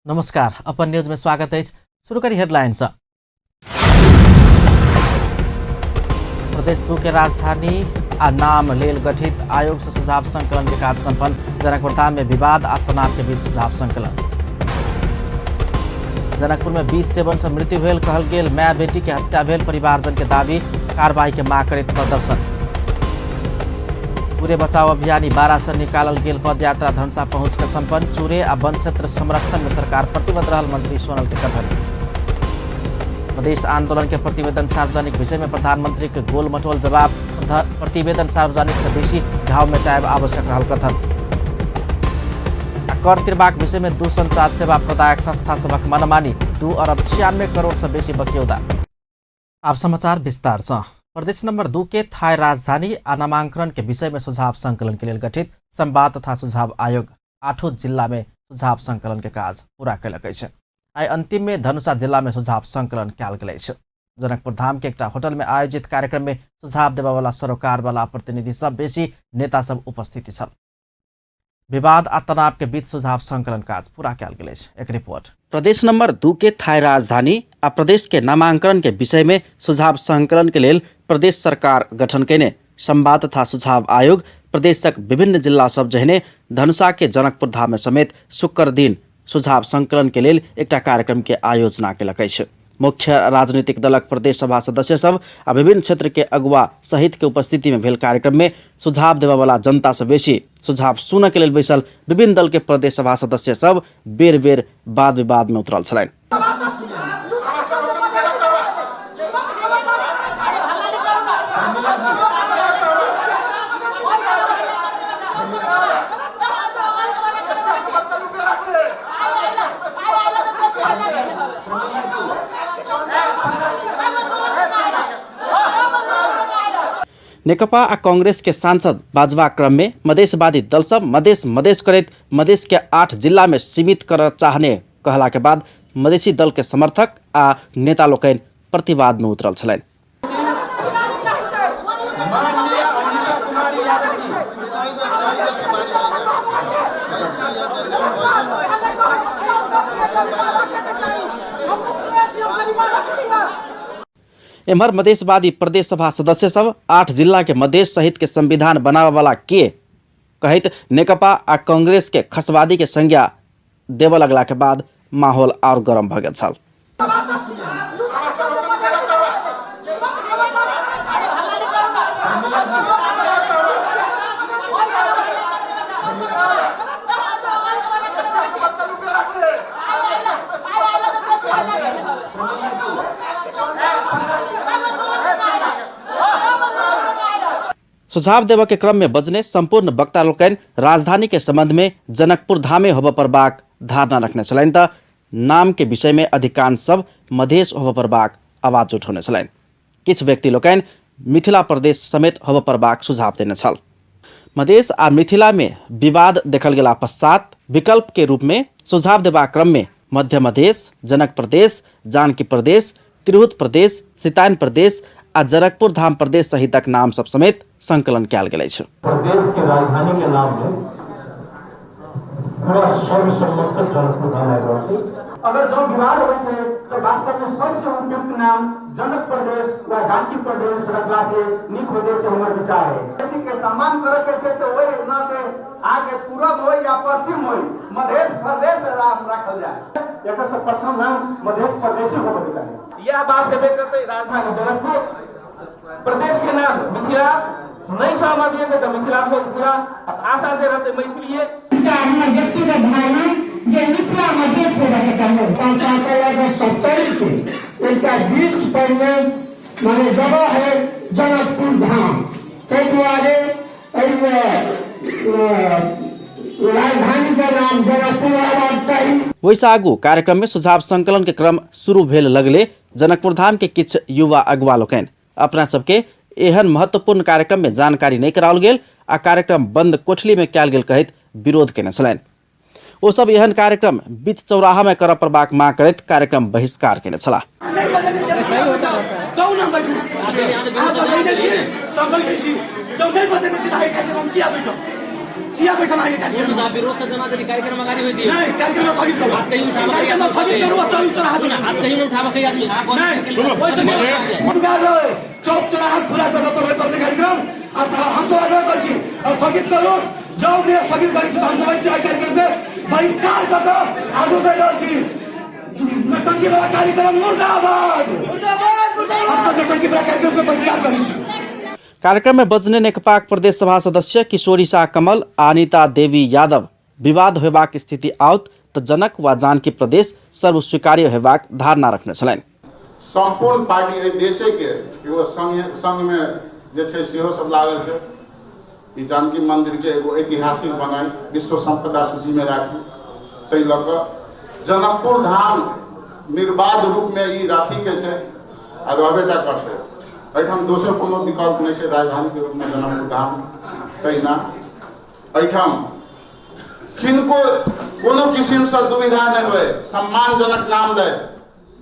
नमस्कार, अपन न्यूज में स्वागत अछि। शुरू करी हेडलाइन से। प्रदेश 2 के राजधानी आ नाम लेल गठित आयोग से सुझाव संकलन के काज संपन्न। जनकपुरधाम में विवाद आ तनाव के बीच सुझाव संकलन। जनकपुर में 20 सेवन से मृत्यु भेल कहल गेल माय बेटी के हत्या भेल परिवारजन के दावी, कार्रवाई के मांग करैत प्रदर्शन। चूरे बचाओ अभियानी 12 से निकालल गेल पदयात्रा धनुषा पहुंच के संपन्न। चूरे आ वन क्षेत्र संरक्षण में सरकार प्रतिबद्ध रहल मंत्री सोनल के कथन। मधेश आंदोलन के प्रतिवेदन सार्वजनिक विषय में प्रधानमंत्री के गोल मटोल जवाब। प्रतिवेदन सार्वजनिक से बेसी घाव मेटायब आवश्यक रहल कथन। आ कर तिरबाक विषय में दूरसंचार सेवा प्रदायक संस्था सभक मनमानी, 2 अरब 96 करोड़ से बेसी बकियौदा। आप समाचार विस्तार से। प्रदेश नंबर 2 के थाई राजधानी आ नामांकन के विषय में सुझाव संकलन के लेल गठित संवाद तथा सुझाव आयोग 8 जिला में सुझाव संकलन के काज पूरा कयलक अछि। आइ अंतिम में धनुषा जिला में सुझाव संकलन कयल गेल अछि। जनकपुर धाम के एकटा होटल में आयोजित कार्यक्रम में सुझाव देबय वाला सरोकार वाला प्रतिनिधि सब बेसी नेता सब उपस्थित छल। विवाद आ तनाव के बीच सुझाव संकलन काज पूरा कयल गेल अछि। एक रिपोर्ट। प्रदेश नंबर 2 के थाई राजधानी आ प्रदेश के नामांकन के विषय में सुझाव संकलन के लेल प्रदेश सरकार गठन केने संवाद तथा सुझाव आयोग प्रदेशक विभिन्न जिला सब जहने धनुषा के जनकपुर धाम में समेत शुक्र दिन सुझाव संकलन के लेल एकटा कार्यक्रम के आयोजना केलक अछि। मुख्य राजनीतिक दलक प्रदेश सभा सदस्य सब आ विभिन्न क्षेत्र के अगुआ सहित के उपस्थिति में भेल कार्यक्रम में सुझाव देबय वाला जनता से बेसी सुझाव सुनय के लेल बैसल विभिन्न दल के प्रदेश सभा सदस्य सब बेर बेर वाद विवाद में उतरल छलनि। नेकपा आ कांग्रेस के सांसद बाजवा क्रम में मधेशवादी दल सब मधेश मधेश करैत मधेश के 8 जिला में सीमित कर चाहने कहला के बाद मधेशी दल के समर्थक आ नेता लोकनि प्रतिवाद में उतरल छलनि। एम्हर मधेशवादी प्रदेश सभा सदस्य सब 8 जिला के मधेश सहित के संविधान बनावे वाला के कहैत नेकपा आ कांग्रेस के खसवादी के संज्ञा देबऽ लगला के बाद माहौल और गरम भऽ गेल छल। सुझाव देबऽ के क्रम में बजने संपूर्ण वक्ता लोकनि राजधानी के संबंध में जनकपुर धामे होबऽ पड़बाक धारणा रखने छलनि तऽ नाम के विषय में अधिकांश सब मधेश होबऽ पड़बाक आवाज उठौने छलनि। किछु व्यक्ति लोकनि मिथिला प्रदेश समेत होबऽ पड़बाक सुझाव देने छल। मधेश आ मिथिला में विवाद देखल गेला पश्चात विकल्प के रूप में सुझाव देबाक क्रम में मध्य मधेश, जनक प्रदेश, जानकी प्रदेश, तिरहुत प्रदेश, सीतायन प्रदेश आ जनकपुर धाम प्रदेश सहितक नाम सब समेत संकलन कयल गेल अछि। प्रदेश के राजधानी के नाम में पूरा सर्वसम्मत से जनकपुर धाम आबि रहल छै। अगर जँ विवाद होइ छै तऽ वास्तव में सबसे उपयुक्त नाम जनक प्रदेश वा जानकी प्रदेश रखला से नीक होते से हमर विचार है। मधेसी के सम्मान करे के छै तऽ ओहि नाते आगे पूरब हो या पश्चिम हो मधेश प्रदेश नाम राखल जाए। एकर तऽ प्रथम नाम मधेश प्रदेश ही होबे के चाही। यह बात हेबे करतै राजधानी जनकपुर, प्रदेश के नाम मिथिला, नहीं सहमत हेतै तऽ मिथिला भोजपुरा, आ भाषा जे रहतै मैथिलीए। एकटा हमर व्यक्तिगत धारणा जे मिथिला मधेश हेबाक चाही। परसा से लऽ कऽ सप्तरी के एकटा बीच पर में माने जगह है जनकपुर धाम, ताहि दुआरे एहिमे राजधानी के नाम जनकपुर रहबाक चाही। ओहिसँ आगू कार्यक्रम में सुझाव संकलन के क्रम शुरू भेल लगले जनकपुर धाम के किछु युवा अगुआ लोकनि अपना सबके एहन महत्वपूर्ण कार्यक्रम में जानकारी नहीं कराओल गेल आ कार्यक्रम बंद कोठली में कयल गेल कहैत विरोध केने छलनि। ओ सब एहन कार्यक्रम बीच चौराहा में करऽ पड़बाक मांग करैत कार्यक्रम बहिष्कार केने छलाह। किया बैठल अहाँके कार्यक्रम? विरोध त जना देली, कार्यक्रम अगाडि होई दियो। नहीं, कार्यक्रम स्थगित करू, हाथ कहीं उठाबऽ के कार्यक्रम स्थगित करू आ चलू चौराहा पर। हाथ कहीं नहीं उठाबऽ के आदमी। हाथ नहीं, ओहि से मुर्गा रहे, चौक चौराहा खुला जगह पर होय पड़तै कार्यक्रम। आ हमसब आग्रह करै छी स्थगित करू। जब नहि स्थगित करै छी तऽ हमसब एहि कार्यक्रम के बहिष्कार कऽ कऽ आगू बढ़ि रहल छी। नौटंकी वाला कार्यक्रम मुर्दाबाद, हमसब नौटंकी वाला कार्यक्रम के बहिष्कार करै छी। कार्यक्रम में बजने नेकपाक प्रदेश सभा सदस्य किशोरी शाह कमल आ अनिता देवी यादव विवाद होयबाक स्थिति आओत तऽ जनक वा जानकी प्रदेश सर्वस्वीकार्य होयबाक धारणा रखने छलनि। सम्पूर्ण पार्टी एहि देशेके एगो संघमे जे छै सेहो सब लागल छै ई जानकी मन्दिरके एगो ऐतिहासिक बनाइ विश्व सम्पदा सूचीमे राखी। ताहि लऽ कऽ जनकपुर धाम निर्बाध रूपमे ई राखीके छै आ रहबे टा करतै। एहिठाम दोसर कोनो विकल्प नहि छै राजधानीके रूपमे जनकपुर धाम। तहिना एहिठाम किनको कोनो किसिमसँ दुविधा नहि होय, सम्मानजनक नाम दै,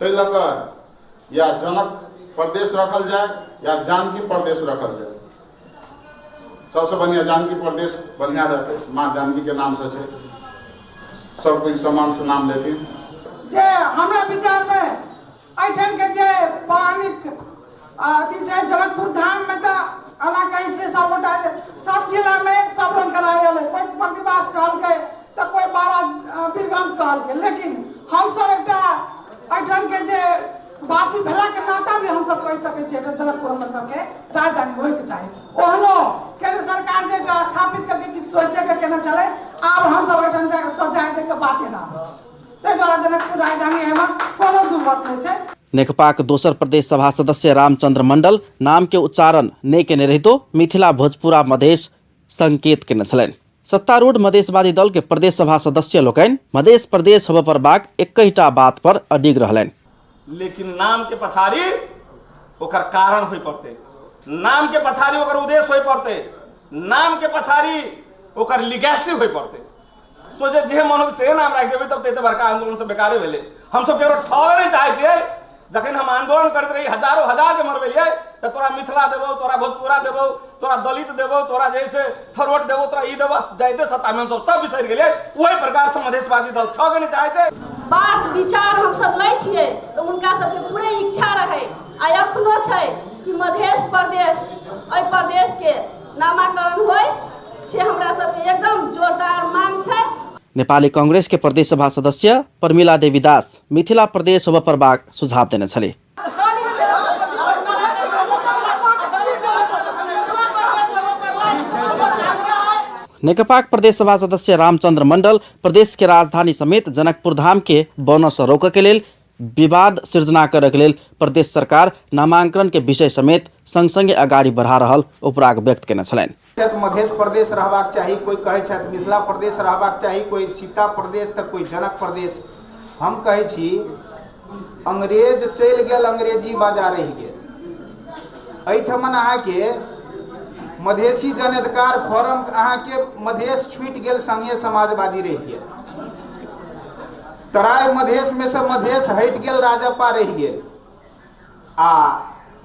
ताहि लऽ कऽ या जनक प्रदेश रखल जाय या जानकी प्रदेश रखल जाय। सबसँ बढ़िआँ जानकी प्रदेश बढ़िआँ रहतै, माँ जानकीके नामसँ छै, सब कोइ सम्मानसँ नाम लेथिन। जे हमरा विचारमे एहिठामके जे पौराणिक अथी छै जनकपुर धाममे, तऽ एना कहै छियै सभगोटा जे सब जिलामे सब रङ्गके राय एलै। कोइ प्रतिवास कहलकै तऽ कोइ बारा वीरगंज कहलकै, लेकिन हमसब एकटा एहिठामके जे वासी भेलाके नाता भी हमसब कहि सकै छियै एकटा जनकपुर हमर सबके राजधानी होइके चाही। ओहनो केंद्र सरकार जे एकटा स्थापित करके किछु सोचैके केने छलै, आब हमसब एहिठाम जाय दैके बाते ना आबै छै। ताहि दुआरे जनकपुर राजधानी एहिमे कोनो दुमत नहि छै। नेकपाक दोसर प्रदेश सभा सदस्य रामचंद्र मंडल नाम के उच्चारण नहि केने रहितो मिथिला भोजपुरा मधेश संकेत केने छलनि। सत्तारूढ़ मधेशवादी दल के प्रदेश सभा सदस्य लोकनि मधेश प्रदेश होबय पड़बाक एकहिटा बात पर अडिग रहलनि। लेकिन नाम के पछाड़ी ओकर कारण होय पड़तै, नाम के पछाड़ी ओकर उद्देश्य होय पड़तै, नाम के पछाड़ी ओकर लिगेसी होय पड़तै। सोचे जे मन होतै से नाम राखि देबै तब तऽ एते बड़का आंदोलन सब बेकारे भेलै। हमसब केकरो ठगऽ नहि चाहै छियै। जखन हम आंदोलन करैत रही, हजारो हजार के मरबेलियै, तऽ तोरा मिथिला देबौ, तोरा भोजपुरा देबौ, तोरा दलित देबौ, तोरा जे से थरोट देबौ, तोरा ई देबौ, जाइते सत्तामे हमसब सब बिसरि गेलियै। ओहि प्रकारसँ मधेशवादी दल ठगऽ नहि चाहै छै। बात विचार हमसब लै छियै तऽ हुनका सबके पूरे इच्छा रहै आ एखनो छै कि मधेश प्रदेश, एहि प्रदेशके नामाकरण होइ, से हमरा सबके एकदम जोरदार मांग छै। नेपाली कांग्रेस के प्रदेश सभा सदस्य प्रमिला देवी दास मिथिला प्रदेश होबय पड़बाक सुझाव देने छलीह। नेकपाक प्रदेश सभा सदस्य रामचंद्र मंडल प्रदेश के राजधानी समेत जनकपुर धाम के बनऽ सँ रोकऽ के लेल विवाद सृजना करऽ के लेल प्रदेश सरकार नामांकन के विषय समेत संग संगे अगाडि बढ़ा रहल उपराग व्यक्त केने छलनि। मधेश प्रदेश रहबाक चाही, कोइ कहै छथि मिथिला प्रदेश रहबाक चाही, कोइ सीता प्रदेश तऽ कोइ जनक प्रदेश। हम कहै छी अंग्रेज चलि गेल, अंग्रेजी बाजा रहि गेल। एहिठमन अहाँके मधेशी जनअधिकार फोरम अहाँके मधेश छूटि गेल, संघीय समाजवादी रहि गेल। तराई मधेशमे से मधेश हटि गेल, राजपा रहि गेल। आ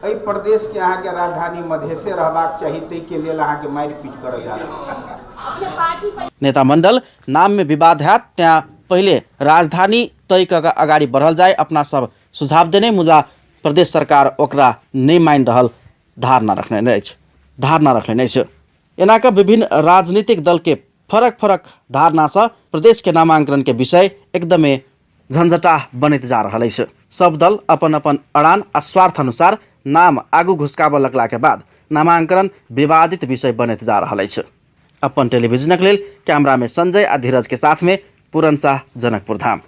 एहि प्रदेशके अहाँके राजधानी मधेशे रहबाक चाही, ताहिके लेल अहाँके मारि पीट करऽ जा रहल छै। नेता मंडल नाम में विवाद हैत तैं पहिले राजधानी तय कऽ के अगाडि बढ़ल जाय अपना सब सुझाव देने, मुदा प्रदेश सरकार ओकरा नहि मानि रहल धारणा रखलनि अछि। एना कऽ विभिन्न राजनीतिक दल के फरक फरक धारणासँ प्रदेश के नामांकन के विषय एकदमे झंझटाह बनैत जा रहल अछि। सब दल अपन अपन अड़ान आ स्वार्थ अनुसार नाम आगू घुसकाबऽ लगला के बाद नामांकन विवादित विषय बनैत जा रहल अछि। अपन टेलीविजनक लेल कैमरा में संजय आ धीरज के साथ में पूरन शाह, जनकपुर धाम।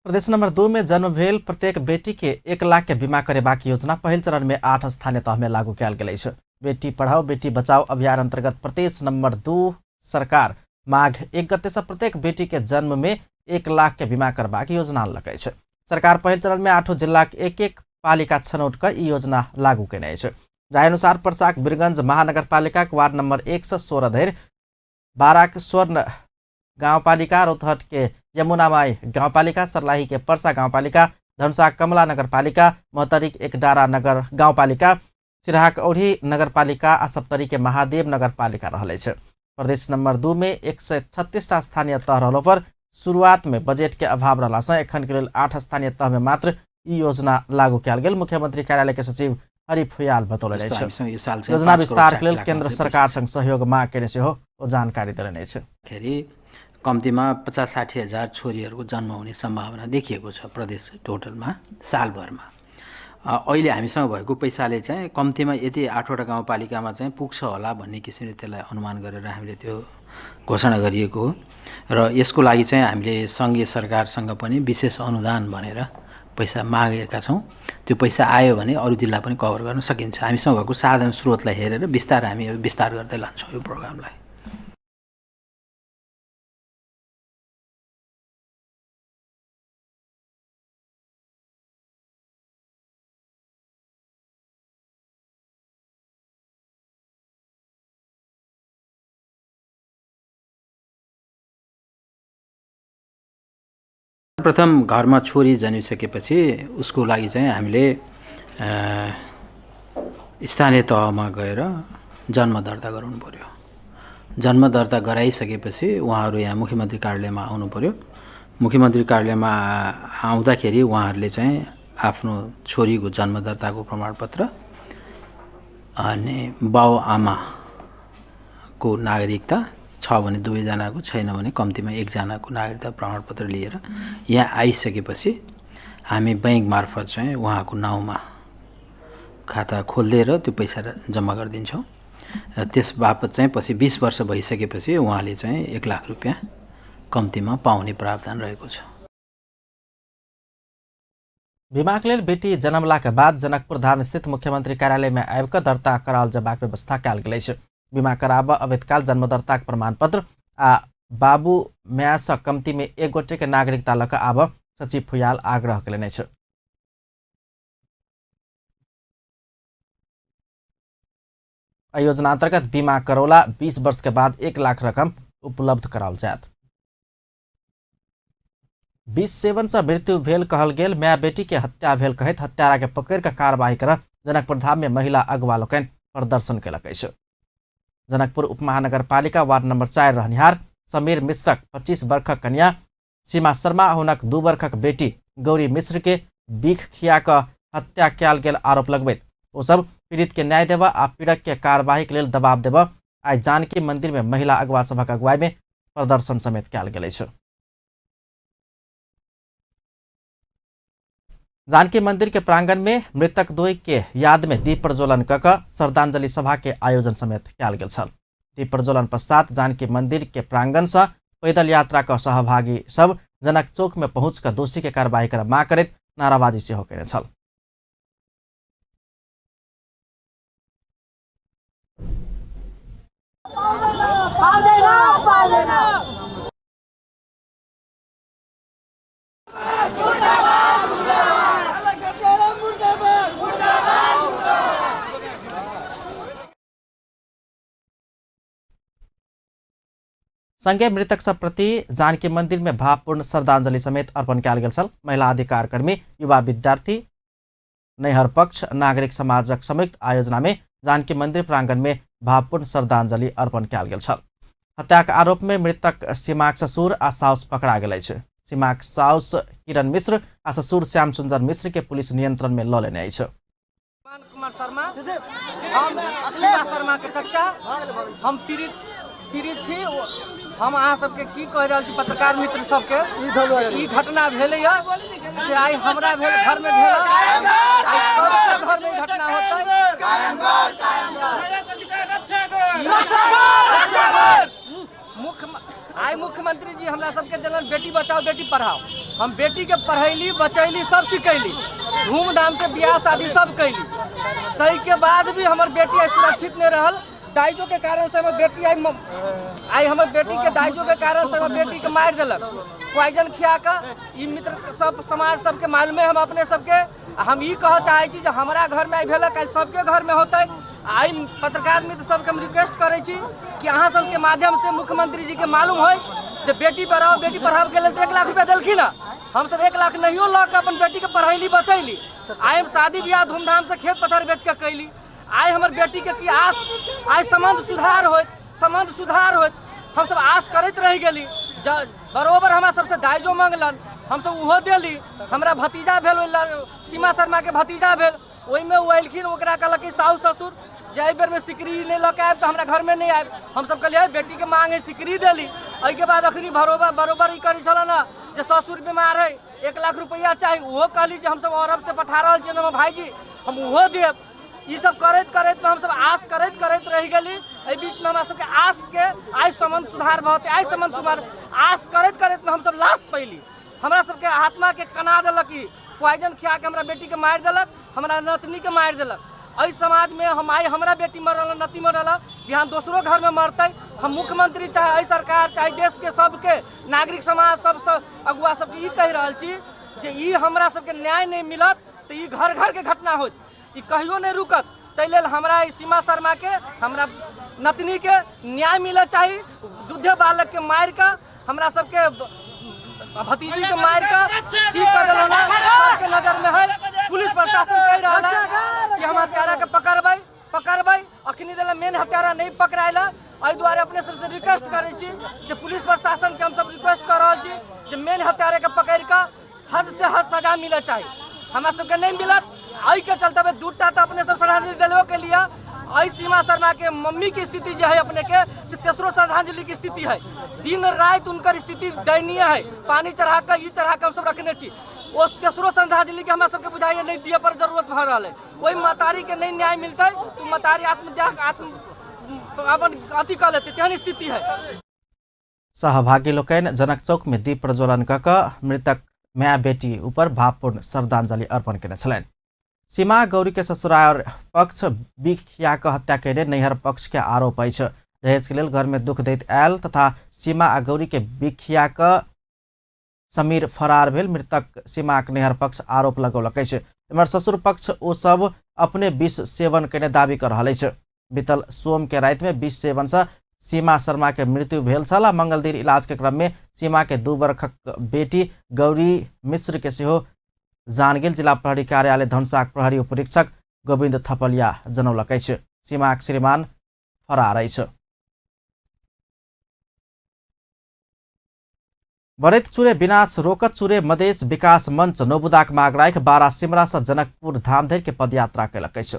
प्रदेश नंबर 2 में जन्म भेल प्रत्येक बेटी के 1 लाख के बीमा करेबाक योजना पहिल चरण में 8 स्थानीय तह में लागू कयल गेल अछि। बेटी पढ़ाओ बेटी बचाओ अभियान अंतर्गत प्रदेश नंबर 2 सरकार माघ 1 गते से प्रत्येक बेटी के जन्म में 1 लाख के बीमा करबाक योजना अनलक अछि। सरकार पहिल चरण में 8 जिलाक एक-एक पालिका छनौट क ई योजना लागू केने अछि। जाहि अनुसार पर्साक वीरगंज महानगरपालिकाक वार्ड नंबर 1 से 16 धरि, बाराक स्वर्ण गाउँपालिका, रौतहट के यमुनामाई गाउँपालिका, सर्लाही के पर्सा गाउँपालिका, धनुषा कमला नगरपालिका, महोत्तरीक एकडारा नगर गाउँपालिका, सिराहाक औढ़ी नगरपालिका आ सप्तरी के महादेव नगरपालिका रहल अछि। प्रदेश नंबर 2 में 136टा स्थानीय तह रहलो पर शुरुआत में बजट के अभाव रहला से एखन के लेल 8 स्थानीय तह में मात्र ई योजना लागू कयल गेल मुख्यमंत्री कार्यालय के सचिव हरि फुयाल बतौलनि जस्तो अछि। हामीसँग यो साल चाहिँ योजना 5 करोड विस्तार के 60 लेल लाख केंद्र मात्रै सरकार संग सहयोग माग केने सेहो ओ जानकारी देलनि अछि। खेरि कम्तीमा 50-60 हजार छोरीहरूको जन्म हुने सम्भावना देखिएको छ प्रदेश टोटलमा सालभरमा। अहिले हामीसँग भएको पैसाले चाहिँ कम्तीमा यति 8वटा गाउँपालिकामा चाहिँ पुग्छ होला भन्ने किसिमले त्यसलाई अनुमान गरेर हामीले त्यो घोषणा गरिएको हो र यसको लागि चाहिँ हामीले सङ्घीय सरकारसँग पनि विशेष अनुदान भनेर पैसा मागेका छौँ। त्यो पैसा आयो भने अरू जिल्ला पनि कभर गर्न सकिन्छ। हामीसँग भएको साधन स्रोतलाई हेरेर बिस्तारै हामी यो विस्तार गर्दै लान्छौँ यो प्रोग्रामलाई। प्रथम घरमा छोरी जन्मिसकेपछि उसको लागि चाहिँ हामीले स्थानीय तहमा गएर जन्म दर्ता गराउनु पर्यो। जन्म दर्ता गराइसकेपछि उहाँहरू यहाँ मुख्यमन्त्री कार्यालयमा आउनु पर्यो। मुख्यमन्त्री कार्यालयमा आउँदाखेरि उहाँहरूले चाहिँ आफ्नो छोरीको जन्म दर्ताको प्रमाणपत्र अनि बाउ आमाको नागरिकता छ भने दुवैजनाको, छैन भने कम्तीमा एकजनाको नागरिकता प्रमाणपत्र लिएर यहाँ आइसकेपछि हामी बैङ्क मार्फत चाहिँ उहाँको नाउँमा खाता खोलिदिएर त्यो पैसा जम्मा गरिदिन्छौँ र त्यस बापत चाहिँ पछि 20 वर्ष भइसकेपछि उहाँले चाहिँ 1 लाख रुपियाँ कम्तीमा पाउने प्रावधान रहेको छ। बीमाक लेल बेटी जन्मलाक बाद जनकपुर धाम स्थित मुख्यमंत्री कार्यालय में आबि कऽ दर्ता कराओल जयबाक व्यवस्था कयल गेल अछि। बीमा कराबऽ अबैत काल जन्मदर्ताक प्रमाणपत्र आ बाबू माय सँ कम्ती में एक गोटे के नागरिकता लऽ कऽ आबऽ सचिव फुयाल आग्रह कयलनि अछि। एहि योजना अंतर्गत बीमा करौला 20 वर्ष के बाद 1 लाख रकम उपलब्ध कराओल जायत। विष सेवन से मृत्यु भेल कहल गेल माय बेटी के हत्या भेल कहैत हत्यारा के पकड़ि कऽ कार्रवाई करऽ जनकपुर धाम में महिला अगुवा लोकनि प्रदर्शन कयलक अछि। जनकपुर उपमहानगरपालिका वार्ड नंबर 4 रहनिहार समीर मिश्रक 25 वर्षक कन्या सीमा शर्मा हुनक 2 वर्षक बेटी गौरी मिश्र के बीख खिया कऽ हत्या कयल गेल आरोप लगबैत ओ सब पीड़ित के न्याय देबऽ आ पीड़क के कार्यवाही के लेल दबाव देबऽ आइ जानकी मंदिर में महिला अगुवा सभक अगुवाई में प्रदर्शन समेत कयल गेल अछि। जानकी मंदिर के प्रांगण में मृतक द्वय के याद में दीप प्रज्वलन कऽ कऽ श्रद्धांजलि सभा के आयोजन समेत कयल गेल छल। दीप प्रज्वलन पश्चात जानकी मंदिर के प्रांगण से पैदल यात्रा के सहभागी सब जनक चौक में पहुंच कऽ दोषी के कार्रवाई करऽ मांग करैत नाराबाजी सेहो कयने छल। संगे मृतक सब प्रति जानकी मंदिर में भावपूर्ण श्रद्धांजलि समेत अर्पण कयल गेल छल। महिला अधिकार कर्मी, युवा विद्यार्थी, नैहर पक्ष, नागरिक समाजक संयुक्त आयोजना में जानकी मंदिर प्रांगण में भावपूर्ण श्रद्धांजलि अर्पण कयल गेल छल। हत्याक आरोप में मृतक सीमाक ससुर आ साउस पकड़ा गेल अछि। सीमाक साउस किरण मिश्र आ ससुर श्याम सुंदर मिश्र के पुलिस नियंत्रण में लऽ लेने अछि। कुमार शर्मा, हम सीमा शर्मा के चचा, हम पीड़ित पीड़ित छी। हम अहाँ सबके की कहि रहल छी पत्रकार मित्र सबके, ई घटना भेलैया से आइ हमरा भेल घर में भेल, आइ सबके घर में ई घटना होतै। आइ मुख्यमंत्री जी हमरा सबके देलन बेटी बचाओ बेटी पढ़ाओ। हम बेटी के पढ़ैली बचैली सब चीज कैली, धूमधाम से बियाह शादी सब कैली, ताहिके बाद भी हमर बेटी आइ सुरक्षित नहीं रहल। दाइजो के कारण से हमर बेटी आइ हमर बेटी के दाइजो के कारण से हमर बेटी के मारि देलक पॉइजन खिया कऽ। ई मित्र सब समाज सबके मालूमे हम अपने सबके। हम ई कहऽ चाहै छी जे हमरा घरमे आइ भेलक, आइ सबके घरमे होतै। आइ पत्रकार मित्र सबके हम रिक्वेस्ट करै छी कि अहाँ सबके माध्यम से मुख्यमंत्री जी के मालूम होय जे बेटी पढ़ाओ बेटी पढ़ाओ के लेल 1 लाख रुपया देलखिन हँ। हमसब 1 लाख नहियो लऽ कऽ अपन बेटीके पढ़ैली बचैली। आइ हम शादी बियाह धूमधाम से खेत पथार बेच कऽ कैली। आइ हमर बेटीके की आस, आइ सम्बन्ध सुधार होइत, सम्बन्ध सुधार होइत, हमसब आस करैत रहि गेली। बरोबर हमरा सबसे दाइजो मांगलन, हमसब ओहो देली। हमरा भतीजा भेल, ओहि सीमा शर्माके भतीजा भेल, ओहिमे ओ एलखिन, ओकरा कहलक कि सासु ससुर जे एहि बेरमे सिकरी नहि लऽ के आयब तऽ हमरा घरमे नहि आयब। हमसब कहलियै बेटीके मांग है, सिकरी देली। एहिके बाद अखनी बरोबर बरोबर ई करै छलै ने जे ससुर बीमार है, 1 लाख रुपैआ चाही, ओहो कहली जे हमसब अरब से पठा रहल छियै हमर भाईजी, हम ओहो देब। ई सब करैत करैत हमसब आस करैत करैत रहि गेली। एहि बीचमे हमरा सबके आसके आइ सम्बन्ध सुधार भऽ जेतै, आइ सम्बन्ध सुधार, आस करैत करैतमे हमसब लाश पैली। हमरा सबके आत्माके कना देलक, ई पॉइजन खियाके हमरा बेटीके मारि देलक, हमरा नतनीके मारि देलक। एहि समाजमे हम आइ हमरा बेटी मरल, नती मरल, बिहान दोसरो घरमे मरतै। हम मुख्यमंत्री चाहे एहि सरकार चाहे देशके सबके नागरिक समाज सबसँ अगुआ सबके ई कहि रहल छी जे ई हमरा सबके न्याय नहि मिलत तऽ ई घर घरके घटना होत, ई कहियो नहि रुकत। ताहि लेल हमरा ई सीमा शर्माके, हमरा नतनीके न्याय मिलऽ चाही। दूधे बालकके मारिकऽ हमरा सबके भतीजीके मारिकऽ की कऽ देलक, सबके नजरमे है। पुलिस प्रशासन कहि रहल है कि हम हत्याराके पकड़बै पकड़बै, अखनी देला मेन हत्यारा नहि पकड़ायल। एहि दुआरे अपने सबसे रिक्वेस्ट करै छी जे पुलिस प्रशासनके हमसब रिक्वेस्ट कऽ रहल छी जे मेन हत्याराके पकड़िकऽ हद से हद सजा मिलऽ चाही। हमरा सबके नहि मिलत एहिके चलते दूटा तऽ अपने सब श्रद्धांजलि देलबो के लिए। एहि सीमा शर्मा के मम्मी के स्थिति जे है अपने के से तेसरो श्रद्धांजलि के स्थिति है। दिन राति उनकर स्थिति दयनीय है, पानी चढ़ा कऽ ई चढ़ा कऽ हमसब रखने छी। ओ तेसरो श्रद्धांजलि के हमरा सबके बुझाइए नहि दिअ पर जरूरत भऽ रहल है। ओहि महतारी के नहि न्याय मिलतै तऽ महतारी आत्मत्याग आत्म अपन अथी कऽ लेतै, तेहन स्थिति है। सहभागी लोकनि जनक चौक में दीप प्रज्वलन कऽ कऽ मृतक माय बेटी ऊपर भावपूर्ण श्रद्धांजलि अर्पण केने छलनि। सीमा गौरी के ससुराल पक्ष बिखिया कऽ हत्या केने नैहर पक्ष के आरोप अछि। दहेज के लेल घर में दुख दैत आयल तथा सीमा आ गौरी के बिखिया कऽ समीर फरार भेल मृतक सीमाक नैहर पक्ष आरोप लगौलक अछि। एम्हर ससुर पक्ष ओ सब अपने विष सेवन केने दावी कऽ रहल अछि। बीतल सोम के राति में विष सेवन से सीमा शर्मा के मृत्यु भेल छल आ मंगल दिन इलाज के क्रम में सीमा के 2 वर्षक बेटी गौरी मिश्र के सेहो जान गेल जिला प्रहरी कार्यालय धनुषाक प्रहरी उपरीक्षक गोविन्द थपलिया जनौलक अछि। सीमाक श्रीमान फरार अछि। बढ़ैत चुरे विनाश रोकत चुरे मधेश विकास मंच नौबुदाक माग राखि 12 सिमरा से जनकपुर धाम धरि के पदयात्रा कयलक अछि।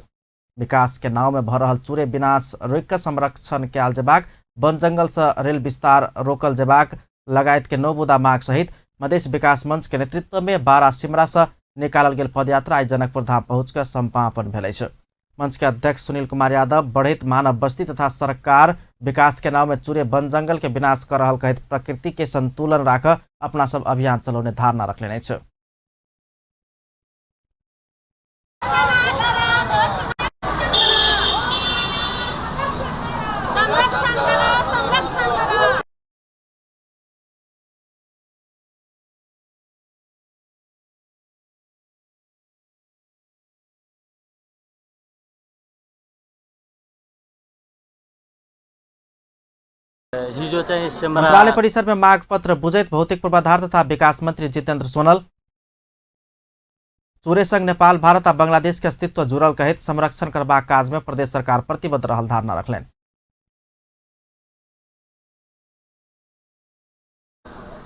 विकास के नाव में भऽ रहल चुरे विनाश रोकि कऽ संरक्षण कयल जेबाक, वन जंगल से रेल विस्तार रोकल जेबाक लगायत के नौबुदा माग सहित मधेश विकास मंच के नेतृत्व में 12 सिमरा से निकालल गेल पदयात्रा आइ जनकपुर धाम पहुँच कऽ समापन भेल अछि। मंच के अध्यक्ष सुनील कुमार यादव बढ़ैत मानव बस्ती तथा सरकार विकास के नाव में चूरे वन जंगल के विनाश कर रहल कहैत प्रकृति के संतुलन राख अपना सब अभियान चलौने धारणा रखलेने अछि। हिजो चाहिँ सेमरा मंत्रालय परिसर में माग पत्र बुझैत भौतिक पूर्वाधार तथा विकास मंत्री जितेंद्र सोनल चूरे संग नेपाल, भारत आ बांग्लादेश के अस्तित्व जुड़ल कहैत संरक्षण करबाक काज में प्रदेश सरकार प्रतिबद्ध रहल धारणा रखलनि।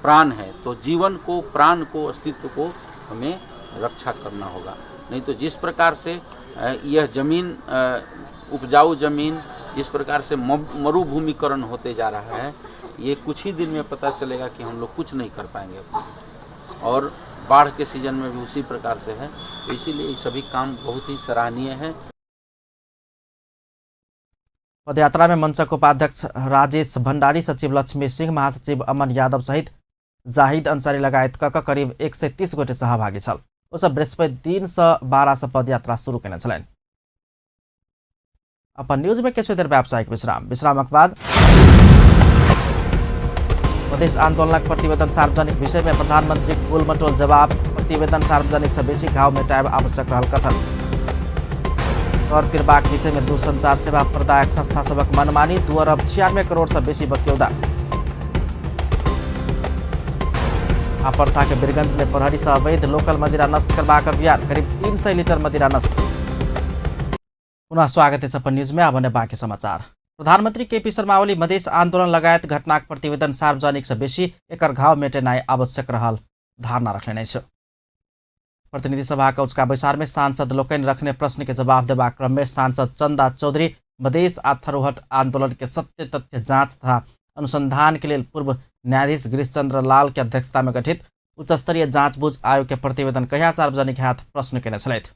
प्राण है तो जीवन को, प्राण को, अस्तित्व को हमें रक्षा करना होगा, नहीं तो जिस प्रकार से यह जमीन, उपजाऊ जमीन जिस प्रकार से मरुभूमिकरण होते जा रहा है, ये कुछ ही दिन में पता चलेगा कि हम लोग कुछ नहीं कर पाएंगे अपने। और बाढ़ के सीजन में भी उसी प्रकार से है, तो इसीलिए ये सभी काम बहुत ही सराहनीय है। पदयात्रा में मंचक उपाध्यक्ष राजेश भंडारी, सचिव लक्ष्मी सिंह, महासचिव अमन यादव सहित जाहिद अंसारी लगायत क करीब 130 गोटे सहभागी छल। ओ सब बृहस्पति दिन से 12 से पदयात्रा शुरू केने छलनि। अपन न्यूज में किछु देर व्यावसायिक विश्राम, विश्रामक बाद मधेश आंदोलनक प्रतिवेदन सार्वजनिक विषय में प्रधानमंत्री गोलमटोल जवाब, प्रतिवेदन सार्वजनिक से बेसी घाव मेटायब आवश्यक रहल कथन। कर तिरबाक विषय में दूरसंचार सेवा प्रदायक संस्था सबक मनमानी, 2 अरब 96 करोड़ से बेसी बक्यौदा। आ परसा के बीरगंज में प्रहरी से अवैध लोकल मदिरा नष्ट करबाक अभियान, करीब 300 लीटर मदिरा नष्ट। पुनः स्वागत है अपन न्यूज में। अब बाँकी समाचार। प्रधानमन्त्री केपी शर्मा ओली मधेस आन्दोलन लगायत घटनाक प्रतिवेदन सार्वजनिक से बेसी एकर घाव मेटेनाइ आवश्यक रहल धारणा रखने अछि। प्रतिनिधि सभाक उचका बैसार में सांसद लोकनि रखने प्रश्न के जवाब देबाक क्रम में सांसद चंदा चौधरी मधेस आ थरूहट आंदोलन के सत्य तथ्य जांच तथा अनुसंधान के लेल पूर्व न्यायाधीश गिरीशचंद्र लाल के अध्यक्षता में गठित उच्चस्तरीय जांचबूझ आयोग के प्रतिवेदन कहिया सार्वजनिक हैत प्रश्न केने छलथि।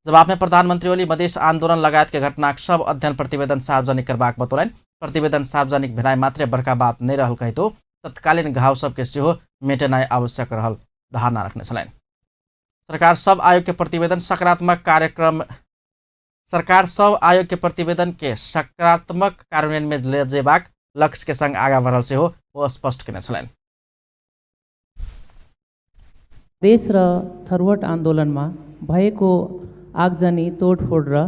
जवाब में प्रधानमंत्री ओली मधेस आंदोलन लगायत के घटनाक सब अध्ययन प्रतिवेदन सार्वजनिक करबाक बतौलनि। प्रतिवेदन सार्वजनिक भेनाइ मात्रे बड़का बात नहि रहल कहितो तत्कालीन घाव सबके सेहो मेटेनाइ आवश्यक रहल धारणा रखने छलनि। सरकार सब आयोग के प्रतिवेदन सकारात्मक कार्यक्रम सरकार सब आयोग के प्रतिवेदन के सकारात्मक कार्यान्वयन में ले जेबाक लक्ष्य के संग आगा बढ़ल सेहो ओ स्पष्ट केने छलनि। देश र थरूहट आन्दोलनमा भएको आगजनी, तोडफोड र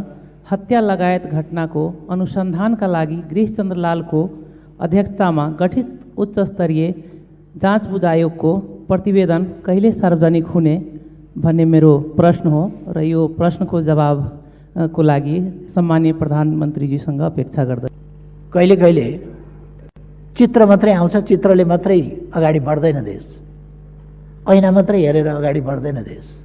हत्या लगायत घटनाको अनुसन्धानका लागि गिरीशचन्द्र लालको अध्यक्षतामा गठित उच्चस्तरीय जाँचबुझ आयोगको प्रतिवेदन कहिले सार्वजनिक हुने भन्ने मेरो प्रश्न हो र यो प्रश्नको जवाब को लागि सम्माननीय प्रधानमन्त्रीजीसँग अपेक्षा गर्दछु। कहिले कहिले चित्र मात्रै आउँछ, चित्रले मात्रै अगाडि बढ्दैन देश, ऐना मात्रै हेरेर अगाडि बढ्दैन देश।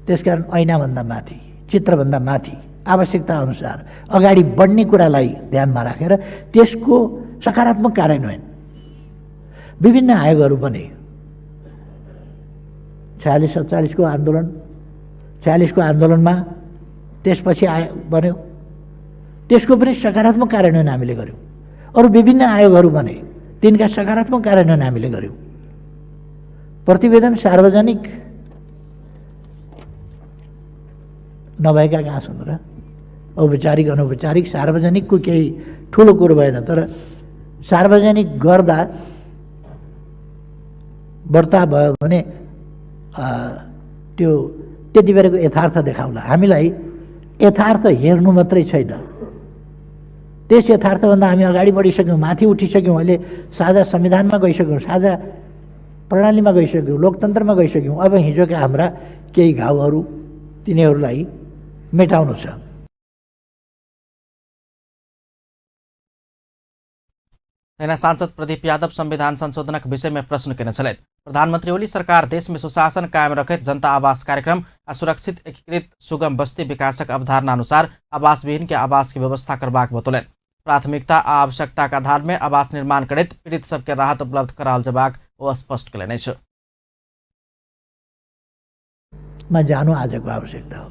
त्यसकारण ऐनाभन्दा माथि, चित्रभन्दा माथि आवश्यकता अनुसार अगाडि बढ्ने कुरालाई ध्यानमा राखेर त्यसको सकारात्मक कार्यान्वयन विभिन्न आयोगहरू बने। 46-47 को आन्दोलन, 46 को आन्दोलनमा त्यसपछि आयो बन्यो, त्यसको पनि सकारात्मक कार्यान्वयन हामीले गऱ्यौँ। अरू विभिन्न आयोगहरू बने, तिनका सकारात्मक कार्यान्वयन हामीले गऱ्यौँ। प्रतिवेदन सार्वजनिक नभएका कहाँ छन् र? औपचारिक अनौपचारिक सार्वजनिकको केही ठुलो कुरो भएन, तर सार्वजनिक गर्दा बढ्ता भयो भने त्यो त्यति बेलाको यथार्थ देखाउला। हामीलाई यथार्थ हेर्नु मात्रै छैन, त्यस यथार्थभन्दा हामी अगाडि बढिसक्यौँ, माथि उठिसक्यौँ, अहिले साझा संविधानमा गइसक्यौँ, साझा प्रणालीमा गइसक्यौँ, लोकतन्त्रमा गइसक्यौँ। अब हिजोका हाम्रा केही घाउहरू तिनीहरूलाई मेटाउनु छ। तहिना सांसद प्रदीप यादव संविधान संशोधनक विषय में प्रश्न केने छलथि। प्रधानमंत्री ओली सरकार देश में सुशासन कायम रखैत जनता आवास कार्यक्रम आ सुरक्षित एकीकृत सुगम बस्ती विकासक अवधारणा अनुसार आवासविहीन के आवास के व्यवस्था करबाक बतौलनि। प्राथमिकता आ आवश्यकताक आधार में आवास निर्माण करैत पीड़ित सबके राहत उपलब्ध कराओल जेबाक ओ स्पष्ट केलनि अछि। मा जानु आजको आवश्यकता हो।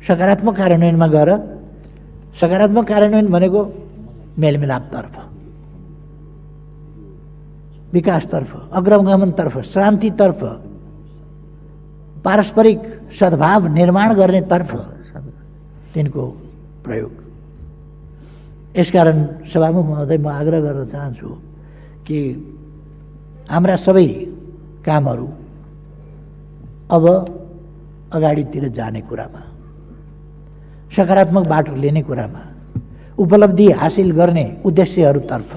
सकारात्मक कार्यान्वयनमा गएर, सकारात्मक कार्यान्वयन भनेको मेलमिलापतर्फ, विकासतर्फ, अग्रगमनतर्फ, शान्तितर्फ, पारस्परिक सद्भाव निर्माण गर्नेतर्फ तिनको प्रयोग। यसकारण सभामुख महोदय, म आग्रह गर्न चाहन्छु कि हाम्रा सबै कामहरू अब अगाडितिर जाने कुरामा, सकारात्मक बाटो लिने कुरामा, उपलब्धि हासिल गर्ने उद्देश्यहरूतर्फ,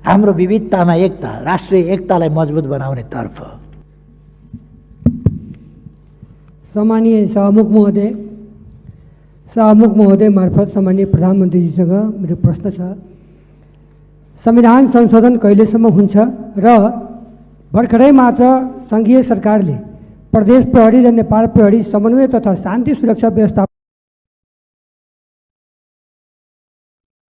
हाम्रो विविधतामा एकता, राष्ट्रिय एकतालाई मजबुत बनाउने तर्फ। सम्माननीय सभामुख महोदय, सभामुख महोदय मार्फत सम्माननीय प्रधानमन्त्रीजीसँग मेरो प्रश्न छ, संविधान संशोधन कहिलेसम्म हुन्छ र भर्खरै मात्र सङ्घीय सरकारले प्रदेश प्रहरी र नेपाल प्रहरी समन्वय तथा शान्ति सुरक्षा व्यवस्था।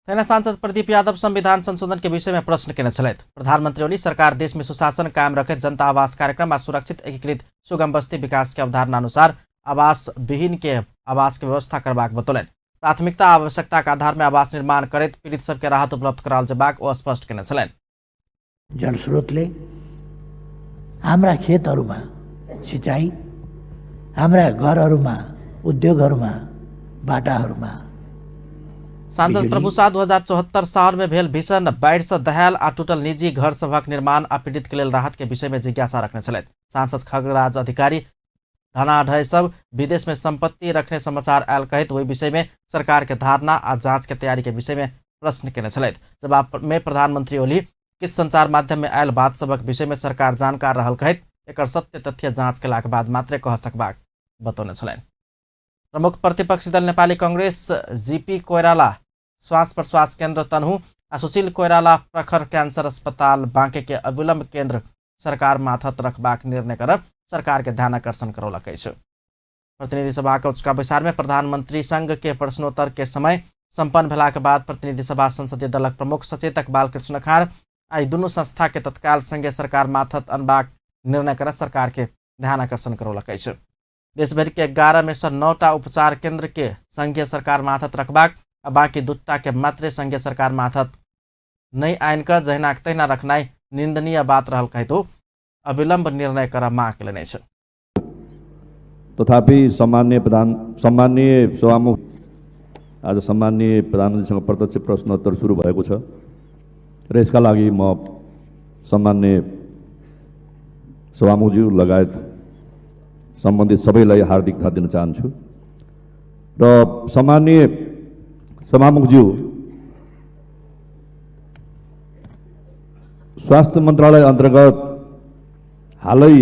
तहिना सांसद प्रदीप यादव संविधान संशोधन के विषय में प्रश्न केने छलथि। प्रधानमंत्री ओली सरकार देश में सुशासन कायम रखैत जनता आवास कार्यक्रम आ सुरक्षित एकीकृत सुगम बस्ती विकास के अवधारणा अनुसार आवास विहीन के आवास के व्यवस्था करबाक बतौलनि। प्राथमिकता आवश्यकता के आधार में आवास निर्माण करैत पीड़ित सबके राहत उपलब्ध कराओल जेबाक ओ स्पष्ट केने छलनि। जलस्रोतले हाम्रा खेतहरूमा सिँचाइ, हाम्रा घरहरूमा, उद्योगहरूमा, बाटाहरूमा। सांसद प्रभु शाह 2074 साल में भेल भीषण बाढ़ि से दहायल आ टूटल निजी घर सभक निर्माण आ पीड़ित के लेल राहत के विषय में जिज्ञासा रखने छलथि। सांसद खगराज अधिकारी धनाढय सब विदेश में संपत्ति रखने समाचार आयल कहैत ओहि विषय में सरकार के धारणा आ जांच के तैयारी के विषय में प्रश्न केने छलथि। जवाब में प्रधानमंत्री ओली किछु संचार माध्यम में आयल बात सभक विषय में सरकार जानकार रहल कहैत एकर सत्य तथ्य जांच केलाक बाद मात्रे कह सकबाक बतौने छलनि। प्रमुख प्रतिपक्षी दल नेपाली कांग्रेस जीपी कोइराला श्वास प्रश्वास केन्द्र तनहु आ सुशील कोइराला प्रखर कैंसर अस्पताल बांके के अविलंब केंद्र सरकार माथत रखबाक निर्णय कर सरकार के ध्यान आकर्षण करौलक अछि। प्रतिनिधि सभा के उच्चका बैसार में प्रधानमंत्री संघ के प्रश्नोत्तर के समय संपन्न भेलाक बाद प्रतिनिधि सभा संसदीय दलक प्रमुख सचेतक बालकृष्ण खार आई दुनू संस्था के तत्काल संघीय सरकार माथत अनबाक निर्णय कर सरकार के ध्यान आकर्षण करौलक अछि। देशभरि के 11 में से 9टा उपचार केंद्र के संघीय सरकार माथत रखबाक आ बाकी 2टा के मात्र संघीय सरकार माथत नहि आनि कऽ जहिनाक तहिना रखनाइ निंदनीय बात रहल कहैत अविलंब निर्णय कर मांग केलनि अछि। तथापि सम्माननीय सभामुख, आज सम्माननीय प्रधानमन्त्रीसँग प्रत्यक्ष प्रश्नोत्तर सुरु भएको छ र यसका लागि म सम्माननीय सभामुखज्यू लगायत सम्बन्धित सबैलाई हार्दिक धन्यवाद दिन चाहन्छु। र सम्माननीय सभामुखज्यू, स्वास्थ्य मन्त्रालय अन्तर्गत हालै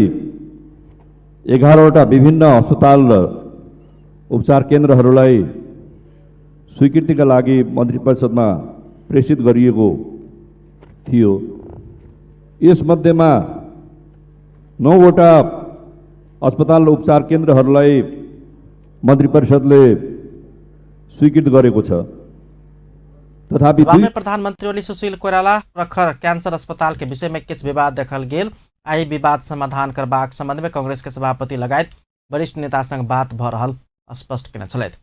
11वटा विभिन्न अस्पताल र उपचार केन्द्रहरूलाई स्वीकृतिका लागि मन्त्री परिषदमा प्रेषित गरिएको थियो। यसमध्येमा 9वटा अस्पताल र उपचार केन्द्रहरूलाई मन्त्री परिषदले स्वीकृत गरेको छ। तथापि प्रधानमन्त्री ओली सुशील कोइराला प्रखर कैंसर अस्पताल के विषय में किछु विवाद देखल गेल। आई विवाद समाधान करबाक संबंध में कांग्रेस के सभापति लगायत वरिष्ठ नेता संग बात भ रहल स्पष्ट केने छलथि।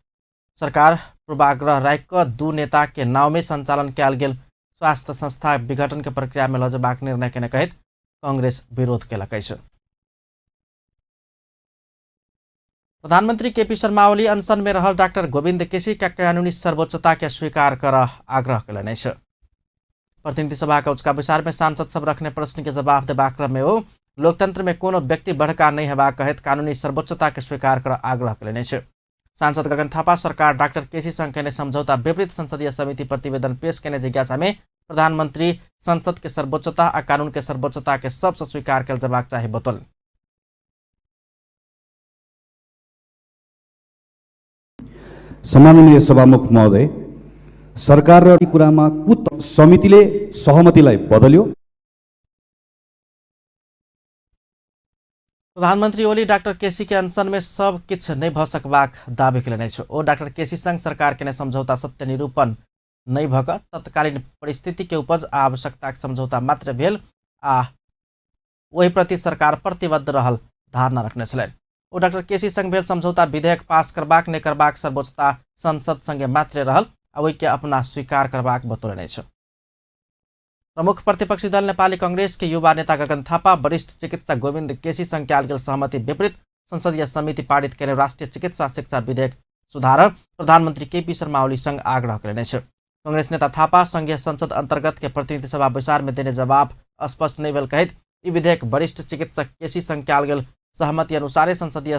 सरकार पूर्वाग्रह राखि कऽ 2 नेता के नाव में संचालन कयल गेल स्वास्थ्य संस्था विघटन के प्रक्रिया में लऽ जेबाक निर्णय केने कहैत कांग्रेस विरोध केलक अछि। प्रधानमंत्री केपी शर्मा ओली अनशन में रहल डॉक्टर गोविंद केसी के कानूनी सर्वोच्चता के स्वीकार कर आग्रह केलनि अछि। प्रतिनिधि सभा के उच्चका बैसार में सांसद सब रखने प्रश्न के जवाब देबाक क्रम में ओ लोकतंत्र में कोनो व्यक्ति बढ़का नहीं हेबाक कहैत कानूनी सर्वोच्चता के स्वीकार कर आग्रह केलनि अछि। सांसद गगन थापा सरकार डॉक्टर केसी संग केने समझौता विपरीत संसदीय समिति प्रतिवेदन पेश केने जिज्ञासा में प्रधानमंत्री संसद के सर्वोच्चता आ कानून के सर्वोच्चता के सबसे स्वीकार कयल जेबाक चाही बतौलनि। सम्माननीय सभामुख महोदय, सरकार र कुरामा कुत समितिले सहमतिलाई बदल्यो। प्रधानमंत्री ओली डॉक्टर केसी के अनशन में सब किछु नहीं भ सकबाक दावी केलनि अछि। ओ डॉक्टर केसी संग सरकार केने समझौता सत्य निरूपण नहीं भ कऽ तत्कालीन परिस्थिति के उपज आ आवश्यकताक समझौता मात्र भेल आ ओहि प्रति सरकार प्रतिबद्ध रहल धारणा रखने छलनि। ओ डॉक्टर केसी संग भेल समझौता विधेयक पास करबाक नहि करबाक सर्वोच्चता संसद संगे मात्र रहल आ ओहि के अपना स्वीकार करबाक बतौलनि अछि। प्रमुख प्रतिपक्षी दल नेपाली कांग्रेस के युवा नेता गगन थापा वरिष्ठ चिकित्सक गोविन्द केसी संग कयल गेल सहमति विपरीत संसदीय समिति पारित केने राष्ट्रिय चिकित्सा शिक्षा विधेयक सुधार प्रधानमंत्री केपी शर्मा ओली संग आग्रह केलनि अछि। कांग्रेस नेता थापा संघीय संसद अंतर्गत के प्रतिनिधि सभा बैसार में देने जवाब स्पष्ट नहीं भेल कहैत ई विधेयक वरिष्ठ चिकित्सक केसी संग कयल गेल सहमति अनुसारे संसदीय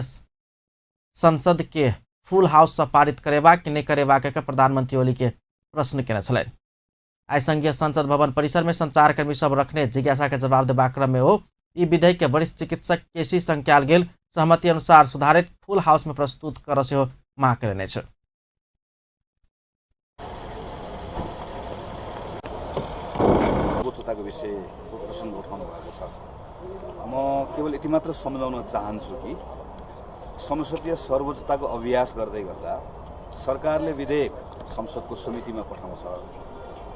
संसद के फुल हाउस से पारित करेबाक कि नहीं करेबाक के प्रधानमंत्री ओली के प्रश्न केने छलनि। आइ संघीय संसद भवन परिसर में संचारकर्मी सब रखने जिज्ञासा के जवाब देबाक क्रम में ओ ई विधेयक के वरिष्ठ चिकित्सक केसी संग कयल गेल सहमति अनुसार सुधारित फुल हाउस में प्रस्तुत कर सेहो मांग केलनि अछि। सर्वोच्चताको विषयको प्रसङ्ग उठाउनु भएको छ। म केवल यति मात्र सम्झाउन चाहन्छु कि संसदीय सर्वोच्चताको अभ्यास गर्दै गर्दा सरकारले विधेयक संसदको समितिमा पठाउँछ,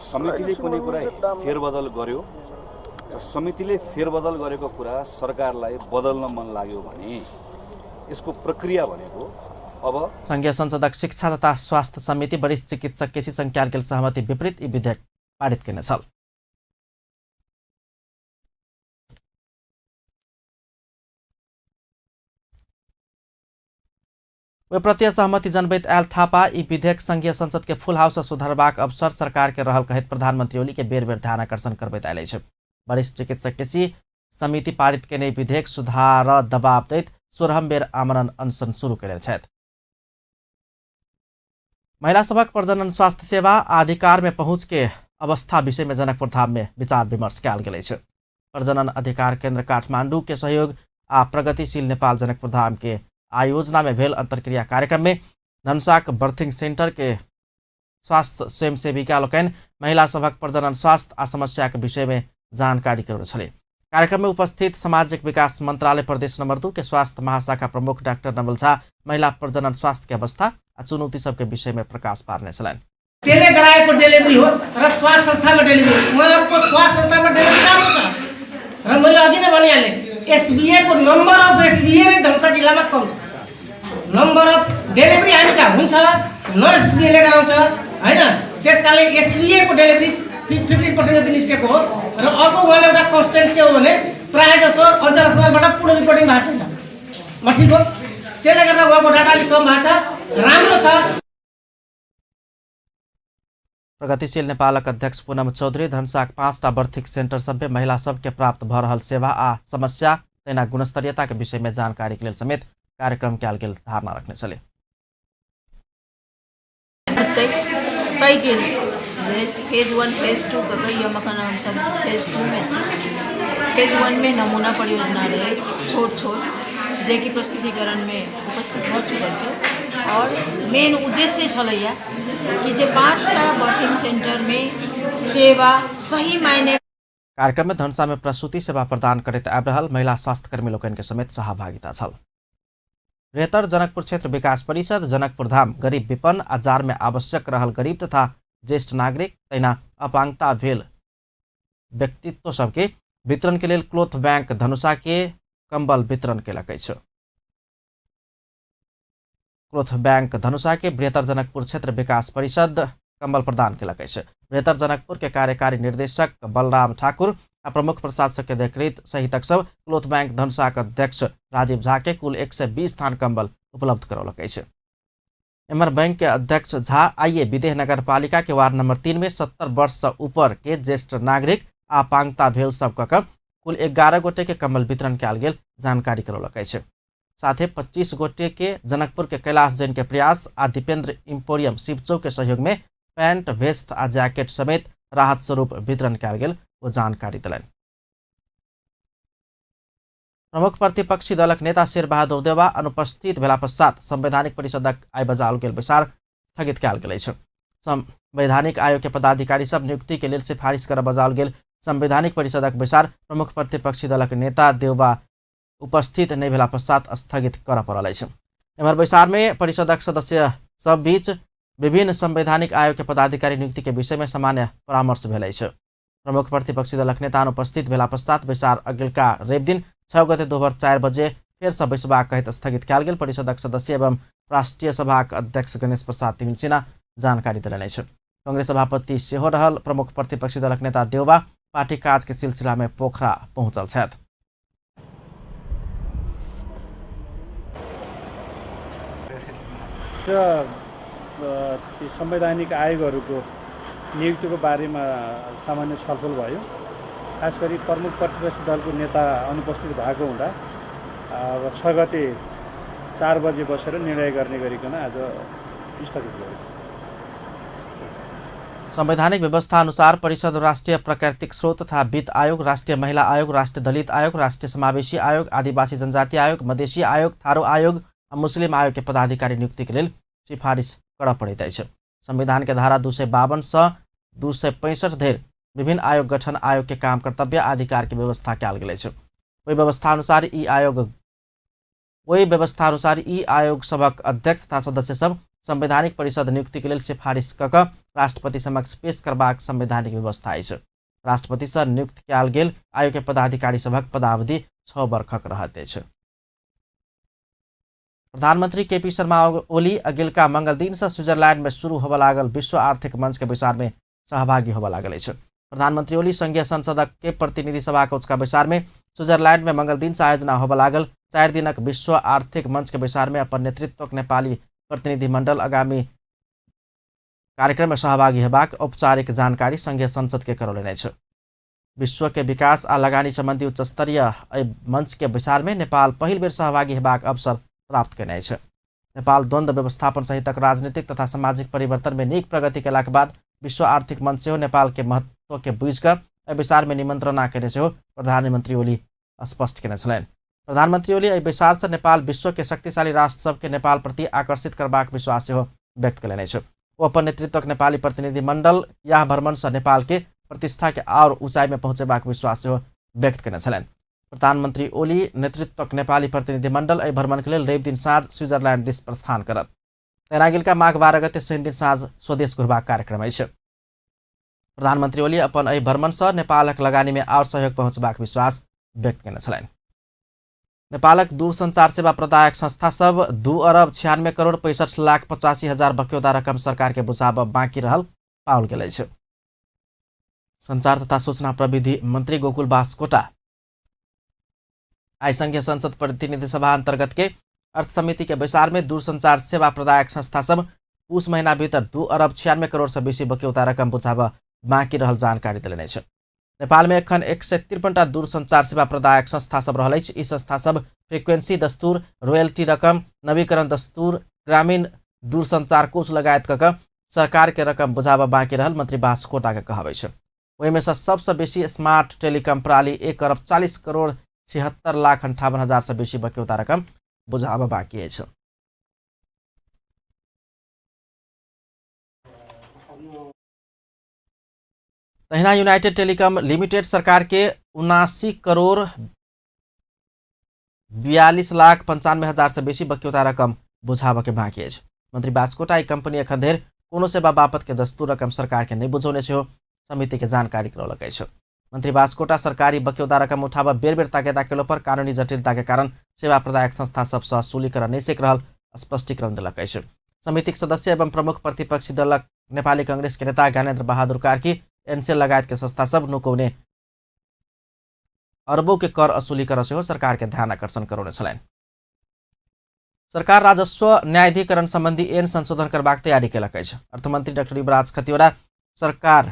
समितिले कुनै कुरा फेरबदल गर्यो र समितिले फेरबदल गरेको कुरा सरकारलाई बदल्न मन लाग्यो भने यसको प्रक्रिया भनेको अब संघीय संसदक शिक्षा तथा स्वास्थ्य समिति वरिष्ठ चिकित्सक केसी संग कयल गेल सहमति विपरीत ई विधेयक पारित केने छल। ओहि प्रति असहमति जनबैत आयल थापा ई विधेयक संघीय संसद के फुल हाउस सुधारबाक अवसर सरकार के रहल कहैत प्रधानमंत्री ओली के बेर बेर ध्यान आकर्षण करबैत आयल अछि। वरिष्ठ चिकित्सक केसी समिति पारित केने विधेयक सुधार दबाव दैत 16 बेर आमरण अनशन शुरू केने छथि। महिला सभक प्रजनन स्वास्थ्य सेवा आ अधिकार में पहुंच के अवस्था विषय में जनकपुर धाम में विचार विमर्श कयल गेल अछि। प्रजनन अधिकार केंद्र काठमांडू के सहयोग आ प्रगतिशील नेपाल जनकपुर धाम के आयोजना में भेल अंतर्क्रिया कार्यक्रम में धनुषाक बर्थिंग सेंटर के स्वास्थ्य स्वयंसेविका लोकनि महिला सभक प्रजनन स्वास्थ्य आ समस्या के विषय में जानकारी करौने छलै। कार्यक्रम में उपस्थित सामाजिक विकास मंत्रालय प्रदेश नंबर 2 के स्वास्थ्य महाशाखा प्रमुख डॉक्टर नवल झा महिला प्रजनन स्वास्थ्य के अवस्था आ चुनौती सबके विषय में प्रकाश पार्ने छलनि। त्यसले गराएको डेलिभरी हो र स्वास्थ्य संस्थामा डेलिभरी हो। उहाँहरूको स्वास्थ्य संस्थामा डेलिभरी राम्रो छ र मैले अघि नै भनिहालेँ, एसबिए को नम्बर अफ एसबिए नै धनुषा जिल्लामा कम छ। नम्बर अफ डेलिभरी हामी कहाँ हुन्छ न एसबिएले गराउँछ होइन, त्यस कारणले एसबिए को डेलिभरी 15% जति निस्केको हो। र अर्को उहाँले एउटा कन्सटेन्ट के हो भने प्रायः जसो अञ्चल अस्पतालबाट पूर्ण रिपोर्टिङ भएको छैन, म ठिक हो, त्यसले गर्दा उहाँको डाटा अलिक कम भएको छ, राम्रो छ। प्रगतिशील नेपालक अध्यक्ष पूनम चौधरी धनुषाक 5टा बर्थिंग सेंटर सभमे महिला सबके प्राप्त भ रहल सेवा आ समस्या तहिना गुणस्तरीयता के विषय में जानकारी के लेल समेत कार्यक्रम कयल गेल धारणा रखने छलै। फेज 1 फेज 2 कऽ कऽ हम अखन हमसब फेज 2 में छी। फेज 1 में नमूना परियोजना रहे छोट छोट जेकि प्रस्तुतिकरण में उपस्थित भऽ चुकल छै और मेन उद्देश्य छलैया कि जे 5टा बर्थिंग सेंटर में सेवा सही मायने। कार्यक्रम में धनुषा में प्रसूति सेवा प्रदान करैत आबि रहल महिला स्वास्थ्यकर्मी लोकनि के समेत सहभागिता छल। बृहत्तर जनकपुर क्षेत्र विकास परिषद जनकपुर धाम गरीब विपन्न आ जार में आवश्यक रहल गरीब तथा ज्येष्ठ नागरिक तहिना अपांगता भेल व्यक्तित्व सबके वितरण के लेल क्लोथ बैंक धनुषा के कंबल वितरण केलक अछि। क्लोथ बैंक धनुषा के बृहत्तर जनकपुर क्षेत्र विकास परिषद कंबल प्रदान केलक अछि। बृहत्तर जनकपुर के कार्यकारी निर्देशक बलराम ठाकुर आ प्रमुख प्रशासक अधिकृत सहितक सब क्लोथ बैंक धनुषा के अध्यक्ष राजीव झा के कुल 120 थान कंबल उपलब्ध करौलक अछि। एम्हर बैंक के अध्यक्ष झा आइए विदेह नगरपालिका के वार्ड नंबर 3 में 70 वर्ष से ऊपर के ज्येष्ठ नागरिक आ अपांगता भेल सबके कुल 11 गोटे के कंबल वितरण कयल गेल जानकारी करौलक अछि। साथे 25 गोटे के जनकपुर के कैलाश जैन के प्रयास आ दीपेंद्र इम्पोरियम शिवचौक के सहयोग में पैंट वेस्ट आ जैकेट समेत राहत स्वरूप वितरण कयल गेल ओ जानकारी देलनि। प्रमुख प्रतिपक्षी दलक नेता शेरबहादुर देउवा अनुपस्थित भेला पश्चात संवैधानिक परिषदक आइ बजाओल गेल बैसार स्थगित कयल गेल अछि। संवैधानिक आयोग के पदाधिकारी सब नियुक्ति के लेल सिफारिश कर बजाओल गेल संवैधानिक परिषदक बैसार प्रमुख प्रतिपक्षी दलक नेता देउवा उपस्थित नहि भेला पश्चात स्थगित करऽ पड़ल अछि। एम्हर बैसार में परिषदक सदस्य सब बीच विभिन्न संवैधानिक आयोग के पदाधिकारी नियुक्ति के विषय में सामान्य परामर्श भेल अछि। प्रमुख प्रतिपक्षी दलक नेता अनुपस्थित भेला पश्चात बैसार अगिलका रवि दिन 6 गते दोपहर 4 बजे फेरसँ बैसबाक कहैत स्थगित कयल गेल परिषदक सदस्य एवं राष्ट्रीय सभाक अध्यक्ष गणेश प्रसाद तिमिल्सिना जानकारी देलनि अछि। कांग्रेस सभापति सेहो रहल प्रमुख प्रतिपक्षी दलक नेता देउवा पार्टी काज के सिलसिला में पोखरा पहुंचल छथि। र संवैधानिक आयोगहरूको नियुक्तिको बारेमा सामान्य छलफल भयो। खास गरी प्रमुख प्रतिपक्षी दलको नेता अनुपस्थित भएको हुँदा अब 6 गते 4 बजे बसेर निर्णय गर्ने गरिकन आज स्थगित गर्यो। संवैधानिक व्यवस्था अनुसार परिषद राष्ट्रिय प्राकृतिक स्रोत तथा वित्त आयोग, राष्ट्रिय महिला आयोग, राष्ट्रिय दलित आयोग, राष्ट्रिय समावेशी आयोग, आदिवासी जनजाति आयोग, मधेसी आयोग, थारू आयोग आ मुस्लिम आयोग के पदाधिकारी नियुक्ति के लेल सिफारिश करऽ पड़ैत अछि। संविधान के धारा 252 से 265 धरि विभिन्न आयोग गठन आयोग के काम कर्तव्य अधिकार के व्यवस्था कयल गेल अछि। ओहि व्यवस्था अनुसार ई आयोग सभक अध्यक्ष तथा सदस्य सब संवैधानिक परिषद नियुक्ति के लेल सिफारिश कऽ कऽ राष्ट्रपति समक्ष पेश करबाक संवैधानिक व्यवस्था अछि। राष्ट्रपति सँ नियुक्त कयल गेल आयोग के पदाधिकारी सभक पदावधि 6 वर्षक रहैत अछि। प्रधानमंत्री केपी शर्मा ओली अगिलका मंगल दिन से स्विट्जरलैंड में शुरू होबय लागल विश्व आर्थिक मंच के बैसार में सहभागी होबय लागल अछि। प्रधानमंत्री ओली संघीय संसद के प्रतिनिधि सभा के उचका बैसार में स्विट्जरलैंड में मंगल दिन से आयोजना होबय लागल 4 दिनक विश्व आर्थिक मंच के बैसार में अपन नेतृत्वक नेपाली प्रतिनिधिमंडल आगामी कार्यक्रम में सहभागी हेबाक औपचारिक जानकारी संघीय संसद के करौलनि अछि। विश्व के विकास आ लगानी संबंधी उच्च स्तरीय एहि मंच के बैसार में नेपाल पहिल बेर सहभागी हेबाक अवसर प्राप्त केने अछि। नेपाल द्वंद्व व्यवस्थापन सहितक राजनीतिक तथा सामाजिक परिवर्तन में नीक प्रगति केलाक बाद विश्व आर्थिक मंच सेहो नेपाल के महत्व के बुझि कऽ एहि बैसार में निमंत्रणा केने सेहो प्रधानमंत्री ओली स्पष्ट केने छलनि। प्रधानमंत्री ओली एहि बैसार से नेपाल विश्व के शक्तिशाली राष्ट्र सबके नेपाल प्रति आकर्षित करबाक विश्वास सेहो व्यक्त कयलनि अछि। ओ अपन नेतृत्वक नेपाली प्रतिनिधि मंडल यह भ्रमण से नेपाल के प्रतिष्ठा के और ऊंचाई में पहुंचेबाक विश्वास सेहो व्यक्त कयने छलनि। प्रधानमंत्री ओली नेतृत्वक नेपाली प्रतिनिधि मंडल एहि भ्रमण के लेल रवि दिन साँझ स्विट्जरलैंड दिस प्रस्थान करत। तहिना गिलका माघ 12 गते शनि दिन साँझ स्वदेश घुरबाक कार्यक्रम अछि। प्रधानमंत्री ओली अपन एहि भ्रमण से नेपालक लगानी में और सहयोग पहुंचबाक विश्वास व्यक्त कयने छलनि। नेपालक दूरसंचार सेवा प्रदायक संस्था सब 2 अरब 96 करोड़ 65 लाख 85 हजार बक्यौता रकम सरकार के बुझाब बाँकी रहल पाओल गेल अछि। संचार तथा सूचना प्रविधि मंत्री गोकुल बास्कोटा आई संघीय संसद प्रतिनिधि सभा अंतर्गत के अर्थ समिति के बैसार में दूरसंचार सेवा प्रदायक संस्था सब पुस महीना भीतर 2 अरब 96 करोड़ से बेसी बक्यौता रकम बुझाब बाँकी रहल जानकारी देलनि अछि। नेपाल में एखन 153टा दूरसंचार सेवा प्रदायक संस्था सब रहल अछि। ई संस्था सब फ्रिक्वेंसी दस्तूर, रॉयल्टी रकम, नवीकरण दस्तूर, ग्रामीण दूरसंचार कोष लगायत कऽ सरकार के रकम बुझाब बाँकी रहल मंत्री बास्कोटा के कहब अछि। ओहिमे से सबसँ बेसी स्मार्ट टेलीकॉम प्रणाली 1 अरब 40 करोड़ 76 लाख 58 हजार से बेसी बक्यौता रकम बुझाब बाँकी अछि। तहिना यूनाइटेड टेलीकॉम लिमिटेड सरकार के 79 करोड़ 42 लाख 95 हजार से बेसी बक्यौता रकम बुझाबऽ के बाँकी अछि। मंत्री बास्कोटा ई कंपनी एखन धरि कोनो सेवा बापत के दस्तूर रकम सरकार के नहि बुझौने सेहो समिति के जानकारी करौलक अछि। मंत्री बास्कोटा सरकारी बक्यौता रकम उठाबऽ बेर बेर ताकेदा केलो पर कानूनी जटिलता के कारण सेवा प्रदायक संस्था सबसँ असूलीकरण नहि सकि रहल स्पष्टीकरण देलक अछि। समितिक सदस्य एवं प्रमुख प्रतिपक्षी दलक नेपाली कांग्रेस के नेता ज्ञानेन्द्र बहादुर कार्की एनसेल लगायत के संस्था सब नुकौने अरबों के कर असूली कर सेहो सरकार के ध्यान आकर्षण करौने छलनि। सरकार राजस्व न्यायाधिकरण संबंधी ऐन संशोधन करबाक तैयारी केलक अछि। अर्थमंत्री डॉक्टर युवराज खतिवड़ा सरकार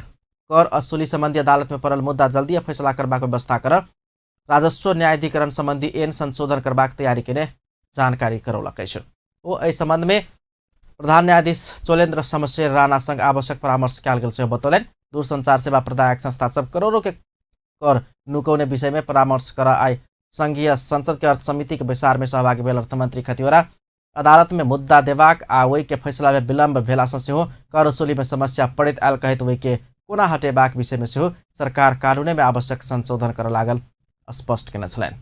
कर असूली संबंधी अदालत में पड़ल मुद्दा जल्दी फैसला करबाक व्यवस्था कर राजस्व न्यायाधिकरण संबंधी ऐन संशोधन करबाक तैयारी केने जानकारी करौलक अछि। ओ एहि संबंध में प्रधान न्यायाधीश चोलेन्द्र शमशेर राणा संग आवश्यक परामर्श कयल गेल सेहो बतौलनि। दूरसंचार सेवा प्रदायक संस्था सब करोड़ों के कर नुकौने विषय में परामर्श कर आई संघीय संसद के अर्थ समिति के बैसार में सहभागी भेल अर्थमंत्री खतिवड़ा अदालत में मुद्दा देबाक आ ओहि के फैसला में विलंब भेला सँ सेहो कर वसूली में समस्या पड़ैत आयल कहैत ओहि के कोना हटेबाक विषय में सेहो सरकार कानूने में आवश्यक संशोधन करऽ लागल स्पष्ट केने छलनि।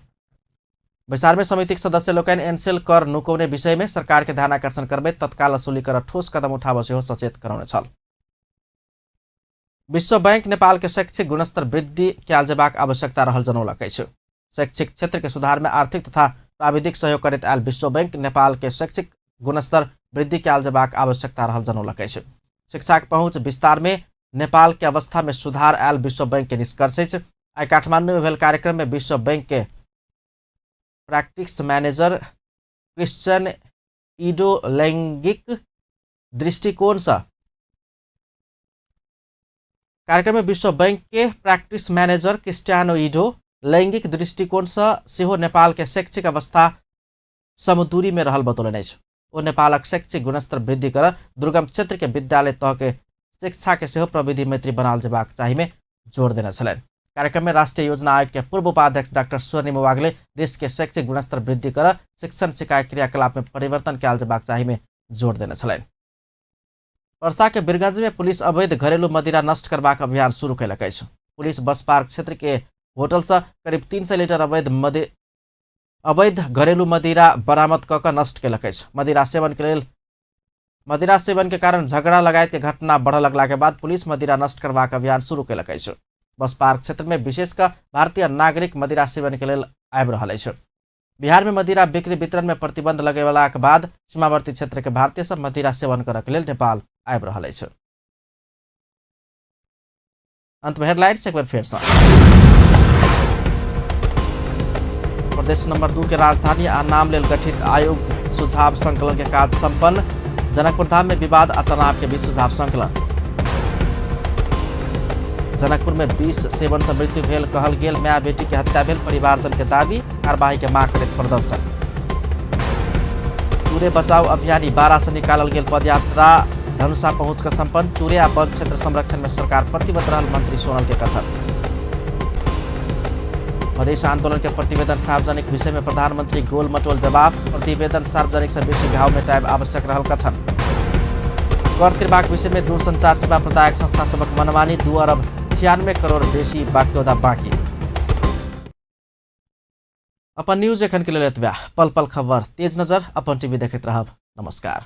बैसार में समितिक सदस्य लोकनि एनसेल कर नुकौने विषय में सरकार के ध्यान आकर्षण करबैत तत्काल वसूली कर ठोस कदम उठाबऽ सेहो सचेत करौने छल। विश्व बैंक नेपाल के शैक्षिक गुणस्तर वृद्धि कयल जेबाक आवश्यकता रहल जनौलक अछि। शैक्षिक क्षेत्र के सुधार में आर्थिक तथा प्राविधिक सहयोग करैत आयल विश्व बैंक नेपाल के शैक्षिक गुणस्तर वृद्धि कयल जेबाक आवश्यकता रहल जनौलक अछि। शिक्षाक पहुँच विस्तार में नेपाल के अवस्था में सुधार आयल विश्व बैंक के निष्कर्ष अछि। आइ काठमांडू में भेल कार्यक्रम में विश्व बैंक के प्रैक्टिस मैनेजर क्रिश्चियन इडो लैंगिक दृष्टिकोण से कार्यक्रम में विश्व बैंक के प्रैक्टिस मैनेजर क्रिस्टियानो इडो लैंगिक दृष्टिकोण से सेहो नेपाल के शैक्षिक अवस्था समदूरी में रहल बतौलनि अछि। ओ नेपालक शैक्षिक गुणस्तर वृद्धि कर दुर्गम क्षेत्र के विद्यालय तह के शिक्षा के सेहो प्रविधि मैत्री बनाल जेबाक चाही में जोर देने छलनि। कार्यक्रम में राष्ट्रीय योजना आयोग के पूर्व उपाध्यक्ष डॉक्टर स्वर्णिम वागले देश के शैक्षिक गुणस्तर वृद्धि कर शिक्षण सिकाय क्रियाकलाप में परिवर्तन कयल जेबाक चाही में जोर देने छलनि। पर्सा के वीरगंज में पुलिस अवैध घरेलू मदिरा नष्ट करबाक अभियान शुरू कयलक अछि। पुलिस बस पार्क क्षेत्र के होटल से करीब 300 लीटर अवैध घरेलू मदिरा बरामद कऽ कऽ नष्ट कयलक अछि। मदिरा सेवन के कारण झगड़ा लगायत के घटना बढ़ऽ लगला के बाद पुलिस मदिरा नष्ट करबाक अभियान शुरू कयलक अछि। बस पार्क क्षेत्र में विशेष कऽ भारतीय नागरिक मदिरा सेवन के लेल आबि रहल अछि। बिहार में मदिरा बिक्री वितरण में प्रतिबंध लगेलाक बाद सीमावर्ती क्षेत्र के भारतीय सब मदिरा सेवन करऽ के लेल नेपाल आबि रहल अछि। अंत में हेडलाइंस एक बेर फेर सँ। प्रदेश नंबर 2 के राजधानी आ नाम लेल गठित आयोग सुझाव संकलन के काज संपन्न। जनकपुर धाम में विवाद आ तनाव के बीच सुझाव संकलन। जनकपुर में 20 सेवन से मृत्यु भेल कहल गेल माय बेटी के हत्या भेल परिवारजन के दावी, कार्यवाही के मांग करैत प्रदर्शन। चूरे बचाओ अभियानी 12 से निकालल गेल पदयात्रा धनुषा पहुंच कर संपन्न। चूरे आ वन क्षेत्र संरक्षण में सरकार प्रतिबद्ध रहल मंत्री सोनल के कथन। मधेश आंदोलन के प्रतिवेदन सार्वजनिक विषय में प्रधानमंत्री गोल मटोल जवाब। प्रतिवेदन सार्वजनिक से बेसी घाव मेटाएब आवश्यक रहल कथन। कर तिरबाक विषय में दूरसंचार सेवा प्रदायक संस्था सबक मनमानी। 2 अरब 96 करोड़ बेसी बाक्यौदा बाकी। अपन न्यूज एखन के लेल एतबे। पल पल खबर तेज नजर अपन टीवी देखैत रहब। नमस्कार।